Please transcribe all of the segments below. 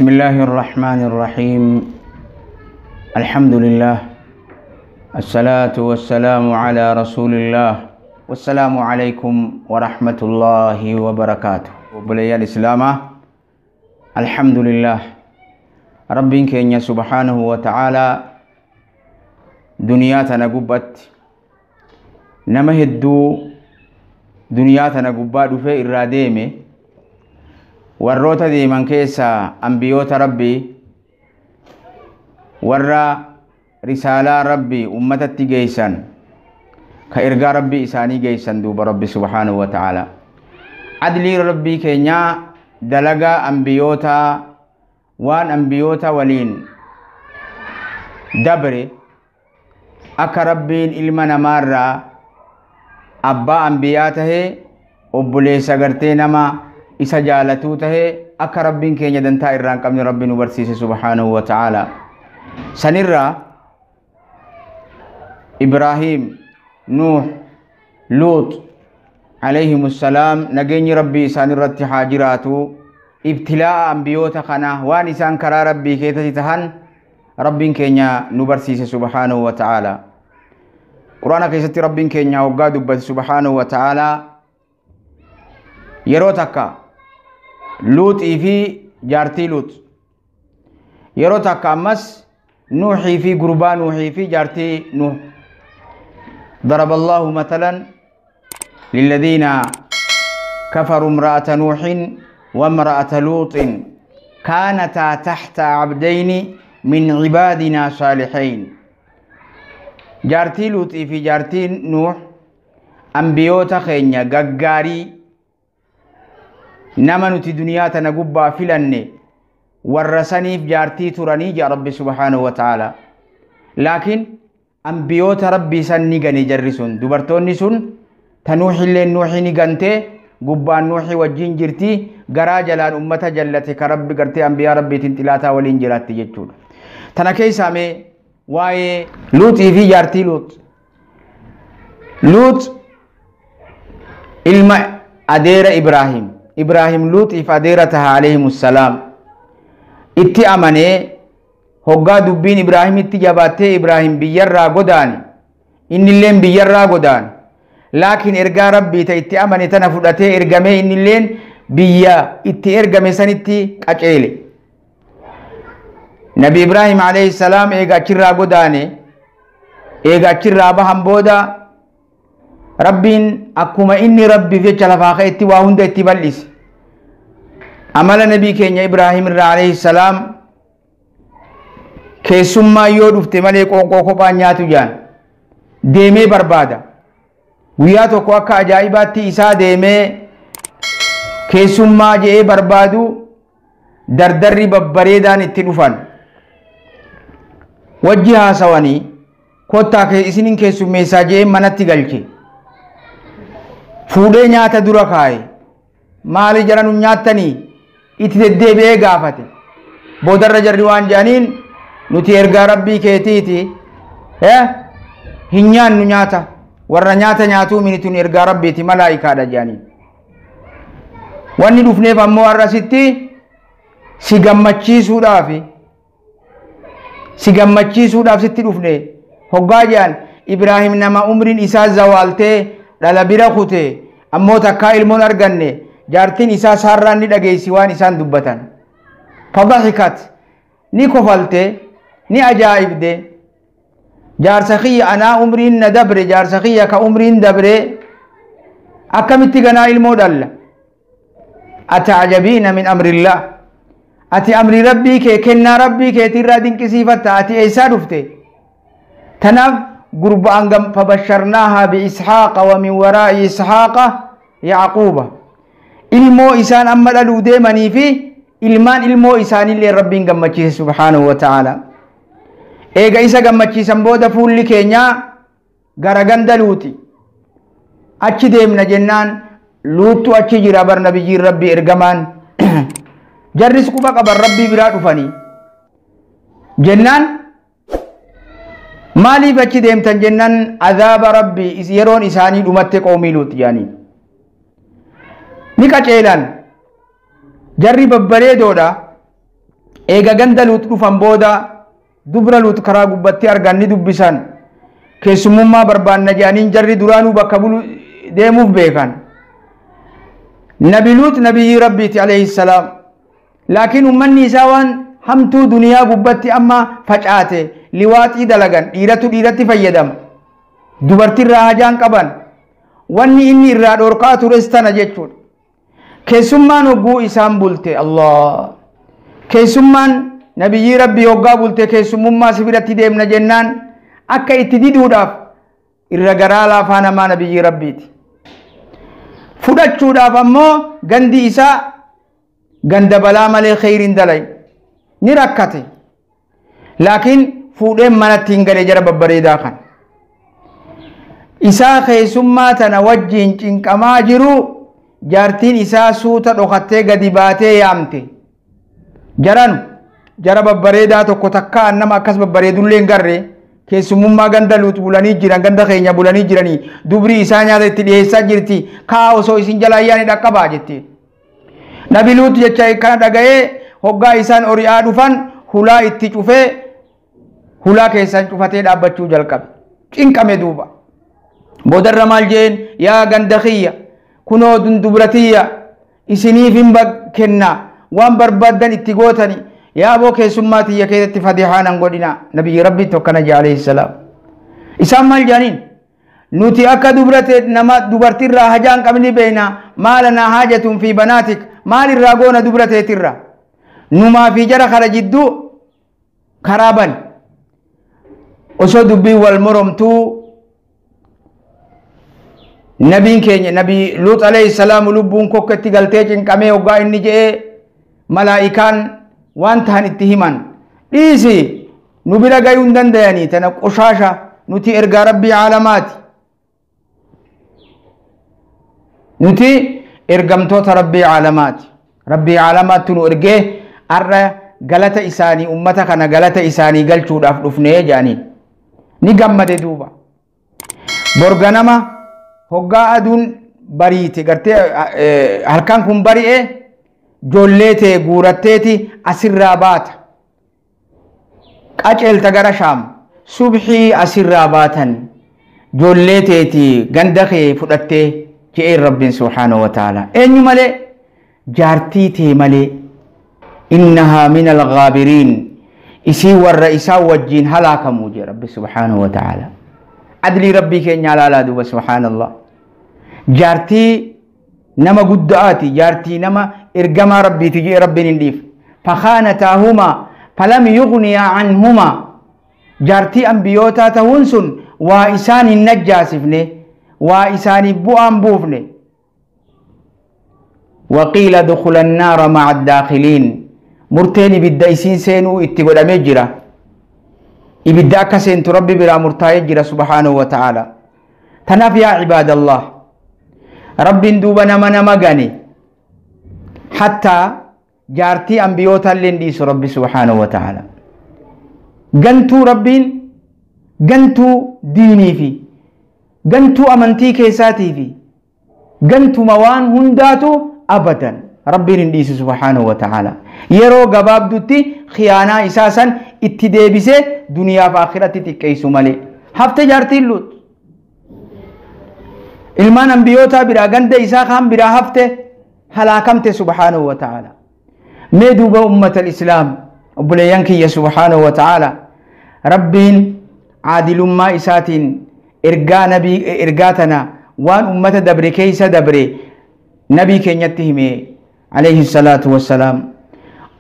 بسم الله الرحمن الرحيم. الحمد لله، الصلاة والسلام على رسول الله، والسلام عليكم ورحمة الله وبركاته. وبلي الإسلام، الحمد لله، ربي كينيا سبحانه وتعالى دنياتنا قبت نما هدو دنياتنا قبات في إراديمي warroota deeman keessaa ambiyoota Rabbii warra risaalaa Rabbii ummatatti geeysan, ka ergaa Rabbii isaanii geeysan. Duuba Rabbi subhaanahu wa ta'ala, adlii Rabbii keenyaa, dalagaa ambiyoota, waan ambiyoota waliin dabre, akka Rabbiin ilma namaarraa abbaa ambiyaa tahee, obboleessa gartee nama isa jaalatuu tahee, akka Rabbiin keenya dantaa irraa hin qabne Rabbi nu barsiise subhaanahu wa ta'ala. Sanirraa Ibraahim, Nuuh, Luut alayhim assalaam, nageenyi Rabbii isaan irratti haa jiraatu. Ibtilaa'a ambiyoota kana, waan isaan karaa Rabbii keessatti tahan, Rabbiin keenya nu barsiise subhaanahu wa ta'ala. Quraana keessatti Rabbiin keenya hoggaa dubbate subhaanahu wa ta'ala, yeroo takka Luuxii fi jaartii Luut, yeroo takka ammas Nuuxii fi gurbaa Nuuxii fi jaartii Nuux. ضرب الله مثلا للذين كفروا امرأة نوح وامرأة لوط كانتا تحت عبدين من عبادنا صالحين. جارتي لوط في جارتي نوح أنبيوتا خينيا غغاري، nama nuti duniyaa tana gubbaa filanne, warra saniif jaartii turanii jaa Rabbi subhaanahu wa ta'ala. Laakiin ambiyoota Rabbii san ni gane jarri sun, dubartoonni sun. Ta Nuuxillee Nuuxi ni gantee, gubbaan Nuuxi wajjin jirti, garaa jalaan ummata jallate ka Rabbi gartee ambiyaa Rabbiitiin xilaataa waliin jiraatti jechuudha. Tana keessaa mee waa'ee Luuxii fi jaartii Luux. Luux ilma adeera Ibraahim. Ibraahim Luuxiif adeera taha alayhimus salaam. Itti amanee, hoggaa dubbiin Ibraahimitti jabaattee Ibraahim biyyarraa godaane, innilleen biyyarraa godaane. Laakiin ergaa Rabbii ta itti amane tana fudhatee ergamee, innilleen biyya itti ergame sanitti qaceele. Nabi Ibraahim alayhi salaam eega achirraa godaane, eega achirraa bahan booda, Rabbiin akkuma inni Rabbiif jecha lafaa ka'etti waa hunda itti bal'ise. Amala nabii keenya Ibraahim irraa alayhi salaam, keessummaa yoo dhufte malee qoonqoo kophaan nyaatu jaan, deemee barbaada. Guyyaa tokko akka ajaa'ibaatti isaa deemee keessummaa je'ee barbaadu, dardarri babbareedaan itti dhufan. Wajji haasawanii, "Kottaa, isinin keessummeessaa" je'ee manatti galche. Fuudhee nyaata dura kaaye. "Maali jara, nu nyaattanii?" itti deddeebi'ee gaafate. Boodarra jarri waan jedhaniin, "Nuti ergaa Rabbii keetiiti, hin nyaannu nyaata, warra nyaata nyaatuu minitun, ergaa Rabbiiti, malaayikaadha" jedhaniin. "Wanni dhufneef ammoo har'asitti si gammachiisuudhaafi, si gammachiisuudhaaf sitti dhufne" hoggaa jedhan, Ibraahim nama umriin isaa zawaaltee dhala bira kute, ammoo takkaa ilmoon arganne, jaartiin isaa Saarraan ni dhageessi waan isaan dubbatan. فضحكت, ni kofalte, ni ajaa'ibde. "Jaarsa kiyya, anaa umriin na dabre, jaarsa kiyya ka umriin dabre akkamitti ganaa ilmoo dhalla? أتعجبين من أمر الله? Ati amri Rabbii kee, kennaa Rabbii keetirraa dinqisiifatta? Ati eessaa dhufte?" Tanaaf gurbaan فبشرناها بإسحاق ومن وراء إسحاق يعقوب. Ilmoo isaan amma dhaluu deemanii fi ilmaan ilmoo isaaniillee Rabbiin gammachiise subhaanahu wa ta'ala. Eega isa gammachiisan booda, fuulli keenyaa gara ganda Luuti achi deemna jennaan, Luuttu achi jira bar, nabiyyiin Rabbii ergamaan, jarris quba qaban Rabbii biraa dhufanii jennaan, "Maaliif achi deemtan?" jennaan, "Azaaba Rabbii yeroon isaanii dhumatte, qoomii Luuti" jedhanii. Ni qaceelan. Jarri babbareedoodha. Eega ganda Luut dhufan booda dubra Luut karaa gubbatti argan ni dubbisan. Keessummummaa barbaanna jedhaniin jarri duraanuu bakka bulu deemuuf beekan. Nabi Luut nabiyyi Rabbiiti alayhi salaam. Laakiin ummanni isaa waan hamtuu duniyaa gubbatti amma facaate liwaaxii dalagan, dhiiratu dhiiratti fayyadama, dubartirraa hajaan qaban, wanni inni irraa dhorkaa tures tana jechuudha. Keessummaan hogguu isaan bulte, Allah, keessummaan nabiyyii Rabbii hoggaa bulte, keessummummaa si biratti deemna jennaan akka itti diduudhaaf irra garaa laafaa namaa nabiyyii Rabbiiti. Fudhachuudhaaf ammoo gandi isaa ganda balaa malee kheyriin dalay ni rakkate. Laakiin fuudheen manatti hin galee jara babbareedaa kan. Isaa keessummaa tana wajjiin cinqamaa jiru jaartiin isaa suuta dhokattee gadi baatee yaamte. Jaran jara babbareedaa tokko takkaa nama akkas babbareedullee hin garre keessummummaa ganda Luut bulanii jiran, ganda keenya bulanii jiranii, dubri isaa nyaata itti dhiyeessaa jirti, kaa osoo isin jalaa yaani dhaqqabaa jetti. Nabi Luut jecha kana dhaga'ee hoggaa isaan ori'aa dhufan hulaa itti cufee hulaa keessaan cufatee dhaabbachuu jalqabe. Cinqame duuba. Boodarra maal jeen? Yaa ganda kiyya, kunoo dubratiyya isiniif hin kenna, waan barbaaddan itti gootani, yaa aboo keessummaa tiyya keessatti fadihaa nan godhina. Nabiyyi Rabbii tokkana jee alayhi salaam. Isaan maal jedhaniin? Nuti akka dubrate nama dubartirraa hajaa hin qabne beekna, maalanaa haajatun fi banaatik, maal irraa goona dubrateetirra, numaa fi jara kana jidduu karaa bani. Osoo dubbiin wal moromtuu nabiin keenya Nabi Luut alayhi salaamu lubbuun kokketti galtee cinqamee hoggaa inni je'ee malaa'ikaan waan tahan itti himan, dhiisi, nu bira gayuu hin dandayanii, tana qoshaasha, nuti ergaa Rabbii caalamaati, nuti ergamtoota Rabbii caalamaati, Rabbii caalamaatti nu ergee har'a galata isaanii ummata kana galata isaanii galchuudhaaf dhufnee jedhaniin. Ni gammade duuba. Borganama hoggaa aduun bariite gartee halkan kun bari'e joollee tee guuratteeti asirraa baata, qaceelta gara Shaam, subxii asirraa baatan joollee teeti ganda kee fudhattee je'een Rabbiin subhaanahu wa ta'ala. Eenyu malee? Jaartii tee malee. Innahaa min alghaabiriin, isii warra isaan wajjiin halaakamuu jee Rabbi subhaanahu wa ta'ala. Adlii Rabbii keenya alaalaa duuba, subhaanallah. Jaartii nama guddaati, jaartii nama ergamaa Rabbiiti jee Rabbiin hin dhiifne. Fakhaanataahumaa falam yughniyaa canhumaa, jaartii ambiyootaa ta'uun sun waa isaan hin najjaasifne, waa isaaniif bu'aan buufne. Waqiila dukula annaara maca addaakhiliin, murteen ibidda isiin seenuu itti godhamee jira, ibidda akka seentu Rabbi biraa murtaa'ee jira subhaanahu wa ta'ala. Tanaaf yaa cibaadallah, Rabbiin duuba nama gane hattaa jaartii ambiyoota illee dhiisu Rabbi subhaanahu wa ta'ala. Gantuu Rabbiin gantuu diinii fi gantuu amantii keessaatii fi gantuma waan hundaatu abadan Rabbiin hin dhiisu subhaanahu wa ta'ala. Yeroo gabaabdutti khiyaanaa isaa san itti deebisee duniyaaf akhiratti xiqqeessu malee. Hafte jaartiin Luut. Ilmaan ambiyootaa biraa ganda isaa kaan biraa hafte, halaakamte subhaanahu wa ta'ala. Mee duuba ummata islaam, obboleeyyan kiyya, subhaanahu wa ta'ala Rabbiin caadilummaa isaatiin ergaa nabii ergaa tana waan ummata dabre keessa dabre nabii keenyatti hime alayhi salaatu wassalaam.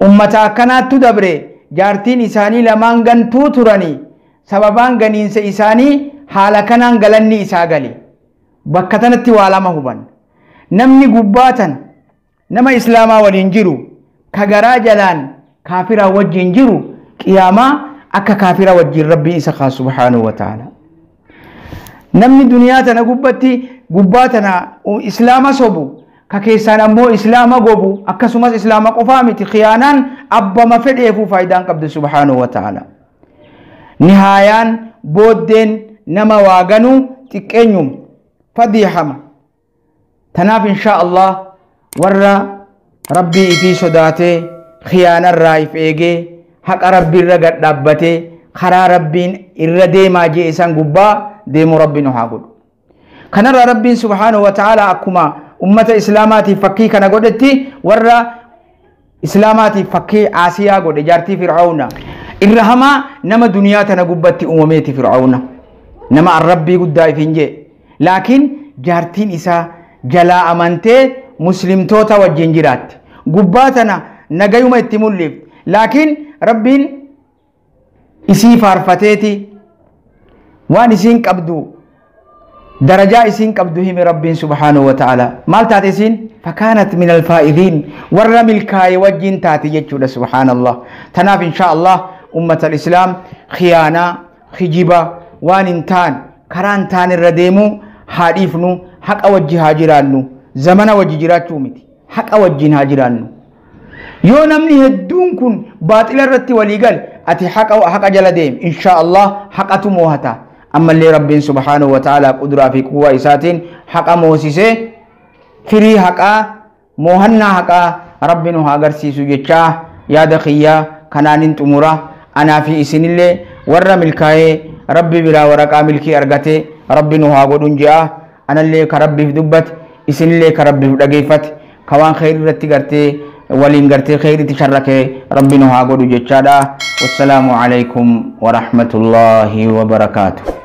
Ummata akkanaattu dabre, jaartiin isaanii lamaan gantuu turanii, sababaan ganiinsa isaanii haala kanaan galanni isaa gale. Bakka tanatti waa lama huban. Namni gubbaa tana nama islaamaa waliin jiru ka garaa jalaan kaafiraa wajjin jiru qiyaamaa akka kaafiraa wajjin Rabbiin isa kaasu subhaanahu wa ta'ala. Namni duniyaa tana gubbatti gubbaa tana islaama sobu ka keessaan ammoo islaama gobu, akkasumas islaama qofaa miti, khiyaanaan abbama fedheefuu faayidaan qabdu subhaanahu wa ta'ala. Nihaayaan booddeen nama waa ganuu xiqqeenyuma fadiihama. Tanaaf inshaa Allah warra Rabbii ifii sodaatee Khiyaanarraa if eegee haqa rabbiirra gad dhaabbatee karaa rabbiin irra deemaa jee isan gubbaa deemuu rabbi nu haa godhu. Kanarraa rabbiin subhaanahu wa ta'ala akkuma ummata islaamaatiif fakkii kana godhetti warra islaamaatiif fakkii Aasiyaa godhe, jaartii Fir'aawna. Irra hamaa nama duniyaa tana gubbatti uumameeti Fir'aawna. Nama arrabbii guddaa if hin jee. Laakiin jaartiin isaa jalaa amantee muslimtoota wajjin jiraatti. Gubbaa tana nagayuma itti mul'ifti. Laakiin rabbiin isii faarfateeti waan isiin qabdu, darajaa isiin qabdu hime rabbiin subhaanahu wa ta'ala. Maal taate isiin? Fakaanat min alfaa'iziin, warra milkaaye wajjin taate jechuudha. Subhaanallah. Tanaaf insha Allah ummata islaam khiyaanaa, kijiba, waan hin taan karaa hin taan irra deemuu haa dhiifnu, haqa wajji haa jiraannu. Zamana wajji jiraachuu miti, haqa wajjin haa jiraannu. Yoo namni hedduun kun baaxila irratti walii gale, ati haqa jala deemi, insha Allah haqatu moohata. Ammallee rabbiin subhaanahu wa ta'ala quduraa fi quwwaa isaatiin haqa moosisee firii haqaa, moohannaa haqaa rabbi nu haa agarsiisu jechaa yaada kiyyaa kanaanin xumura. Anaa fi isinillee warra milkaa'ee rabbi biraa waraqaa milkii argate rabbi nu haa godhun je'a. Anallee ka rabbiif dubbate, isinillee ka rabbiif dhageeffate, ka waan kheyri irratti gartee waliin gartee kheyritti sharrakee rabbi nu haa godhu jechaadha. Wassalaamu alaykum warahmatullaahi wabarakaatu.